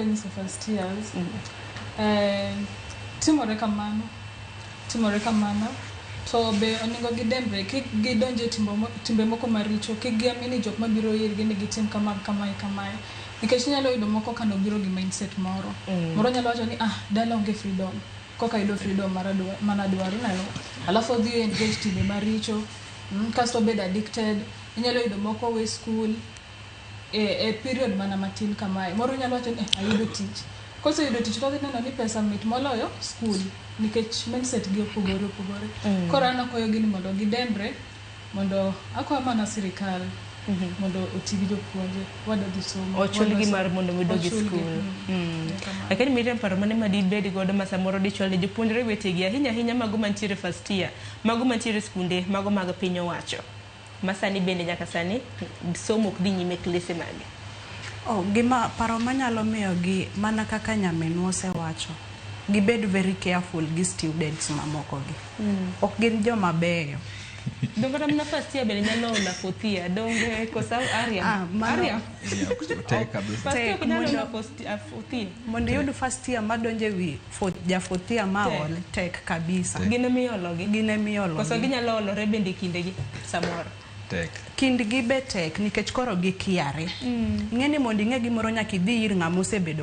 Nyiso first years, timore kamano, timore kamano, to be onego gidembre kik gidonje timbe moko maricho, kik giamini jok mabiro irgi ni gitim kama kamae kamae, nikech inyalo yudo moko kanobiro gi mindset moro. Moro nyalo wacho ni, "Ah, dala onge freedom, koka yudo freedom manadwaro ineno." Alafu odhi engage timbe maricho, kasto obed addicted. Inyalo yudo moko we school e period mana matin kamae. Moro nyalo wacho ni, "Eh, ayudo tich." Koseyudo tich, to odhi neno ni pesa mit moloyo school, nikech mindset gi opogore opogore. Koro an akwayogi ni mondo gidembre, mondo akwayo mana sirikal mondo oti gi jopuonje wadwa dhi somo. Ochulgi mar mondo mi dog e Ochulgi, skul. Kamano. Lakini Miriam, paro mane ma dibed godo ma samoro dichwal ne jopuonjre wetegi, ahinya ahinya mago mantiere first year, mago mantiere skunde mago mag piny owacho ma sani bende nyaka sani somo ok dhi nyime e klese mage? Oh, gima paro manyalo miyogi, mana kaka nyaminwa osewacho, gibed very careful gi students mamoko gi. Ok gin joma beyo. Donge kata mana first year bende nyalo olo fourth year, donge kosa Ariam? Ah, Ariam. Tek kabisa. First year ok nyal Tek, olo fourth year. Mondo iyud first year madonjo e wi ja fourth year ma Tek. ol, tek kabisa. Gin emiologi. Gin emiologi. Koso ginyalo olore bende kindegi samoro? Tek. Kindgi be tek, nikech koro gikiare. Ing'e ni mondo ing'e gimoro, nyaka idhi ir ng'ama osebedo.